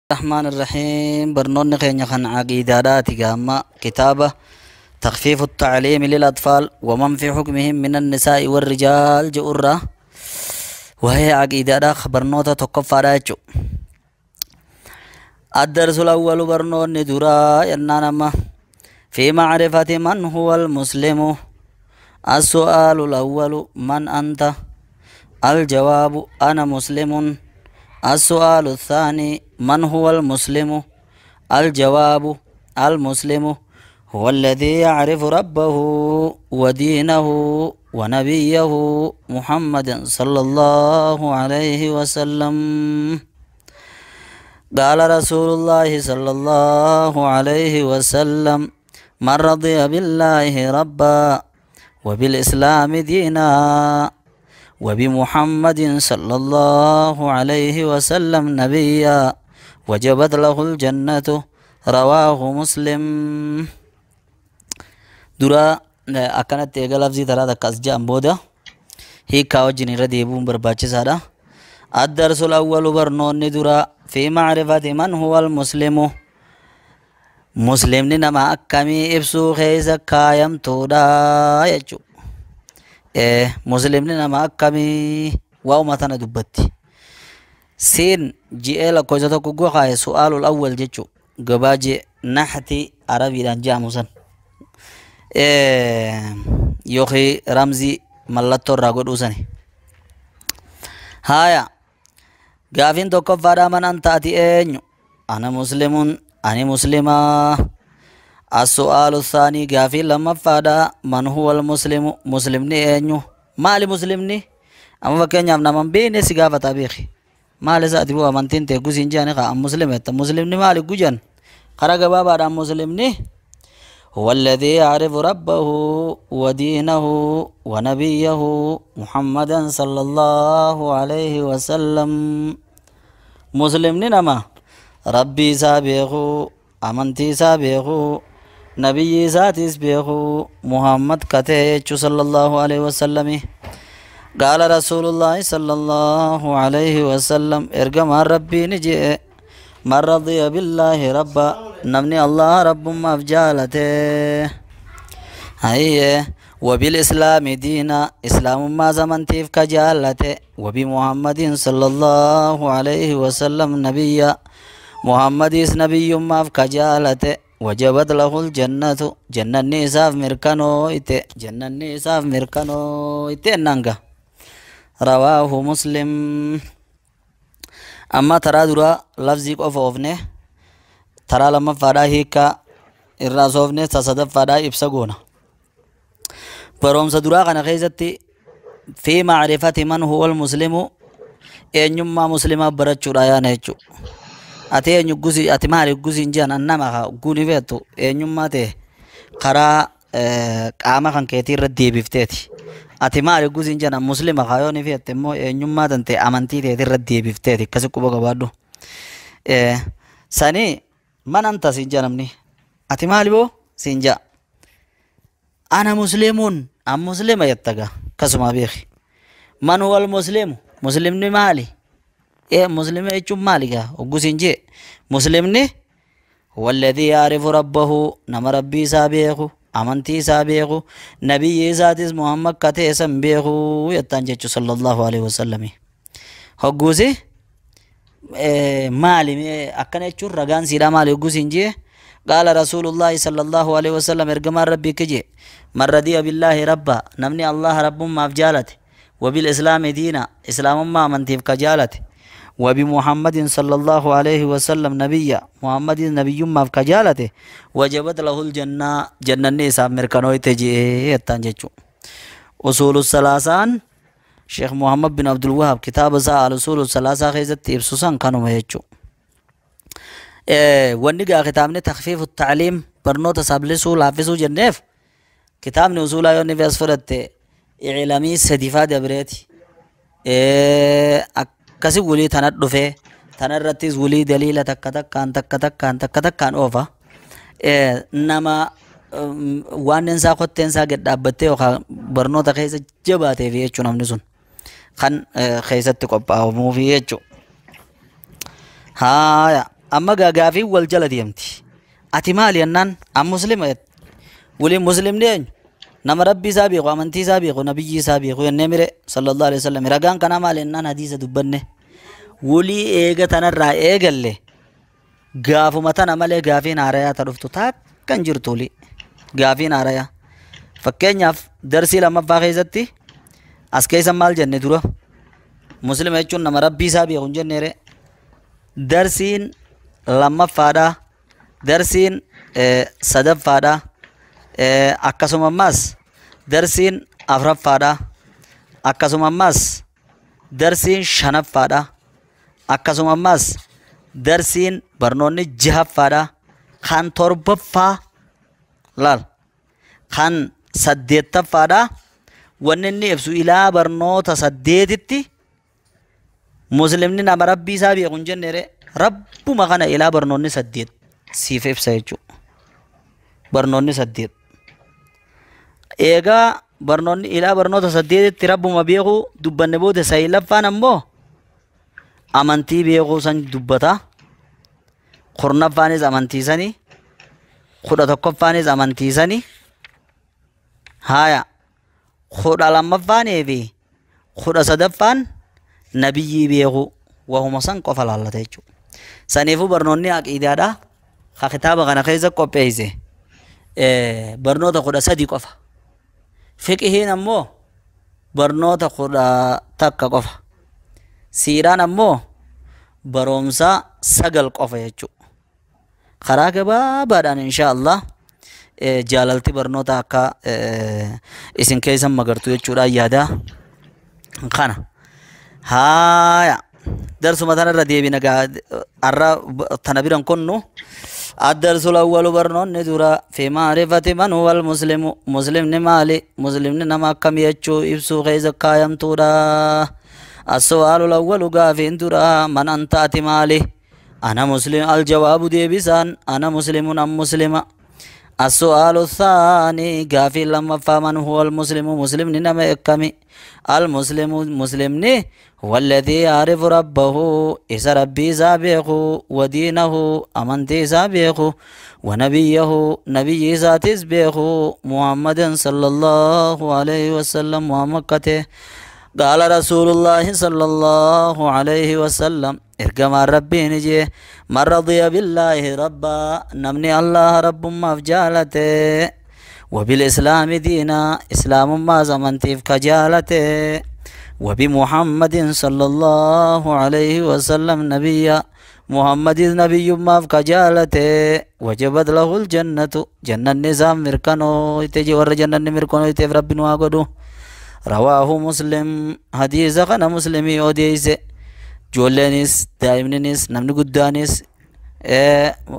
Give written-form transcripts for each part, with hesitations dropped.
الرحمن الرحيم. برنون خينيا خان عقيدة قاما كتابة تخفيف التعليم للأطفال ومن في حكمهم من النساء والرجال جؤرة، وهي عقيدة برنوتا تقفى راجو. الدرس الأول برنون درا ينانما في معرفة من هو المسلم. السؤال الأول: من أنت؟ الجواب: أنا مسلم. السؤال الثاني: من هو المسلم؟ الجواب: المسلم هو الذي يعرف ربه ودينه ونبيه محمد صلى الله عليه وسلم. قال رسول الله صلى الله عليه وسلم: من رضي بالله ربا وبالإسلام دينا وبمحمد صلى الله عليه وسلم نبيا وجبت له الجنة. رواه مسلم. Dura akkanatti eega lafzii taraa takka as ja'an booda hiikkaa wajjin irra deebi'uun barbaachisaadha. الدرس الأول برنون درا في معرفة من هو المسلم. مسلمni nama akkamii ibsuu keessa kaayamtuudha jechuudha. Muslimni nama akkamii waa'uma tana dubbatti. Siin ji'ee lakkoofsa tokko gokaa'e سؤال الأول jechuu gabaajee naxti arabiidhaan je'amu san. Yookiin ramzii mallattoo irraa godhuu sani. Haaya, gaafiin tokkoffaadhaa: من أنت, ati eenyu? أنا مسلم, ani muslimaa. السؤال الثاني gaafiin lammaffaadhaa: من هو المسلم? Muslimni eenyu? Maali muslimni? Amma fakkeenyaaf nama hin beekne si gaafata, beeki. Maal isa ati boo amantiin ta'e gusiin jedhani kaa an muslima jetta. Muslimni maali gujan? Karaa gabaabaadhaan muslimni هو الذي يعرف ربه ودينه ونبيه محمدا صلى الله عليه وسلم. مسلمni nama rabbii isaa beeku, amantii isaa beeku, nabiyyi isaatis beeku, Muhammad katee jechuu, صلى الله عليه وسلم. قال رسول الله صلى الله عليه وسلم, ergamaan rabbii ni jee: من رضي بالله ربا, namni Allah rabbummaaf jaalate, hayye, وبالإسلام دينا, islaamummaa amantiif ka jaalate, وبمحمد صلى الله عليه وسلم نبيا, muhammadis nabiyyummaaf ka jaalate, وجبت له الجنة, jannanni isaaf mirkanooyte, jannanni isaaf mirkanooyte ennanga. رواه مسلم. Amma taraa duraa lafzii qofa oofne, taraa lammaffaadhaa hiikkaa irraa soofne, ta sadaffaadhaa ibsa goona. Barumsa duraa kana keessatti في معرفة من هو المسلم, eenyummaa muslimaa barachuudha yaana jechuudha. Ati eenyu gusi, ati maali gusi hin jedhan, annama haa guni feetu eenyummaa ta'e karaa qaama kan keetii irra deebifteeti. Ati maali gusi hin jedhan, muslima haa yoo ni feette immoo eenyummaa tan ta'e amantii ta'e irra deebifteeti, akkasi quba qabaadhu. Sanii من أنت siin jedha namni. Ati maali boo siin jedha. أنا مسلم, an muslima jettaga akkasuma beeki. من هو المسلم? Muslimni maali? Ee, muslima jechuun maali gaa hoggu siin jee, muslimni هو الذي يعرف ربه, nama rabbii isaa beeku, amantii isaa beeku, nabiyyi isaatis Muhammad ka ta'e san beeku jettaan jechu, صلى الله عليه وسلم. Hogguusi maali akkana jechuun ragaan siidhaa maali hogguusi hin jee, قال رسول الله صلى الله عليه وسلم, ergamaan rabbii kije: من رضي بالله ربا, namni Allah rabbummaaf jaalate, وبالإسلام دينا, islaamummaa amantiif ka jaalate, وبمحمد صلى الله عليه وسلم نبيا, محمد nabiyyummaaf ka jaalate, وجبت له الجنة, jannanni isaaf mirkanooyte jee jettaan jechuu. أصول الثلاثة, Sheekh Muhammad bin Abdul Wahab kitaaba isaa الأصول الثلاثة keessatti ibsu san kanuma jechuu. Wanni gaa kitaabni تخفيف التعليم, barnoota sablisuu laaffisuu jenneef, kitaabni usuulaa yoo inni as fudhatte iclamii sadifaa dabreeti. Akkasi wulii tana dhufee tana irrattis wulii daliila takka takkaan takka takkaan takka takkaan oofa. Nama waan isaa kotteen isaa gad dhaabbattee yookaan barnoota keessa jabaateef jechuu, namni sun kan keessatti qophaa'amuufi jechuu. Haaya. Amma gaafii wal jala deemti. Ati maali jennaan an muslima jette. Waliin muslimni eenyu? Nama rabbii isaa beeku, amantii isaa beeku, nabiyyii isaa beeku jennee mire sallallahu alaihi wasallam. Ragaan kanaa maali jennaan hadiisa dubbanne. Walii eega tanarraa eegalle gaafuma tana malee gaafiin haarayaa ta dhuftu takka hin jirtu wali. Gaafiin haarayaa. Fakkeenyaaf darsii lammaffaa keessatti as keessa maal jenne dura? Muslima jechuun nama rabbii isaa beeku hin jenneere. Darsiin lammaffaadha. Darsiin sadaffaadha. Akkasuma ammas darsiin afuraffaadha. Akkasuma ammas darsiin shanaffaadha. Akkasuma ammas darsiin barnoonni jahaffaadha. Kan torbaffaa laal. Kan saddeettaffaadha. Wanni inni ibsu ilaa barnoota saddeetitti muslimni nama rabbii isaa beeku hin jenneere. Rabbuma kana ilaa barnoonni saddeet siif ibsa jechuudha. Barnoonni saddeet. Eegaa barnoonni ilaa barnoota saddeetitti rabbuma beeku dubbanne booda saglaffaan ammoo amantii beekuu san dubbata. Kurnaffaanis amantii sani. 11ffaanis amantii sani. Haaya 12ffaanii fi 13ffaan nabiyyii beekuu wahuma san qofa laallata jechuudha. Saniifuu barnoonni aqiidaadha. Ka kitaaba kana keessa qopheesse barnoota 13 qofa. Fiqihiin ammoo barnoota 11 qofa. Siiraan ammoo barumsa 9 qofa jechuudha. Karaa gabaabaadhaan insha Allah jaalalti barnoota akka isin keessan magartu jechuudha yaada kana. Haaya darsuma tanarra deebina arra tana biran kunnu الدرس الأول برنون درا في معرفة من هو المسلم. مسلم مالي مسلم نما كم يجو إبسو غيز قايم تورا. السؤال الأول قافين درا من أنت مالي أنا مسلم. الجواب دي بسان أنا مسلم أم مسلمة. السؤال الثاني قافي لما فمن هو المسلم. مسلم نما إكمي المسلم مسلمني هو الذي يعرف ربه إذا ربي سابقه ودينه أمنتي سابقه ونبيه نبي ذات سابقه محمد صلى الله عليه وسلم ومكته. قال رسول الله صلى الله عليه وسلم إرقم ربي نجي من رضي بالله ربا نمني الله رب ما فجالته وبالإسلام دينا إسلام ما زمنتي فكجالته وبمحمد صلى الله عليه وسلم نبيا محمد نبي ما فكجالته وجبت له الجنة جنة النظام مركنو تجي ور جنة مركنو تف ربنا وقدو. رواه مسلم. حديث كان مسلمي أوديس جولانيس دائمنيس نمن قدانيس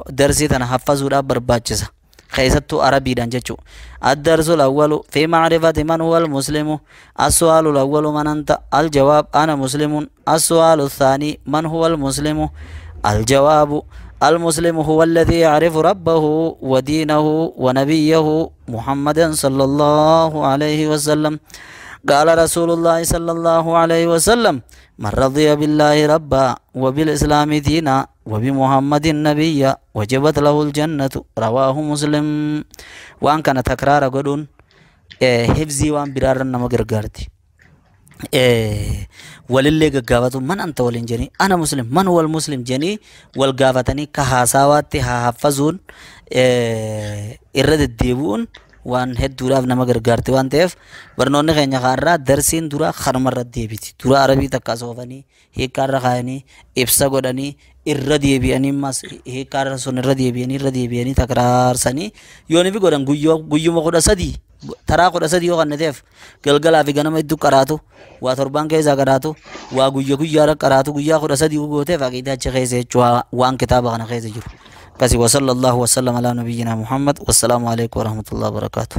درسي تنحفظ ولا برباجسا خيستو عربي دانجچو. الدرس الأول في معرفة من هو المسلم. السؤال الأول من أنت؟ الجواب أنا مسلم. السؤال الثاني من هو المسلم؟ الجواب المسلم هو الذي يعرف ربه ودينه ونبيه محمد صلى الله عليه وسلم. قال رسول الله صلى الله عليه وسلم من رضي بالله ربا وبالإسلام دينا وبمحمد نبيا وجبت له الجنة. رواه مسلم. وان كان تكرار قدون حفظي وان برار نما غرغارتي وللي غغافتو من أنت ولين جني أنا مسلم من هو المسلم جني والغافتني كهاساواتي حفظون إرد الديبون وان هد دورا نما غرغارتي وان تيف برنوني خينيا خارا درسين دورا خرمر ديبيتي دورا عربي تكا سوفني هيكار خايني إبسا غدني إر ديبياني ماس هيكار سون إر ديبياني إر ديبياني تكرار سني يوني في غدن غيو غيو مخدا سدي ترى خدا سدي يو كنتيف گلگلا في غنم يدو قراتو وا تربان كيزا قراتو وا غيو غيو قراتو غيا خدا سدي غوتيف عقيده چخيسه چوا وان كتاب غنا خيسه جرو. وصلى الله وسلم على نبينا محمد والسلام عليكم ورحمة الله وبركاته.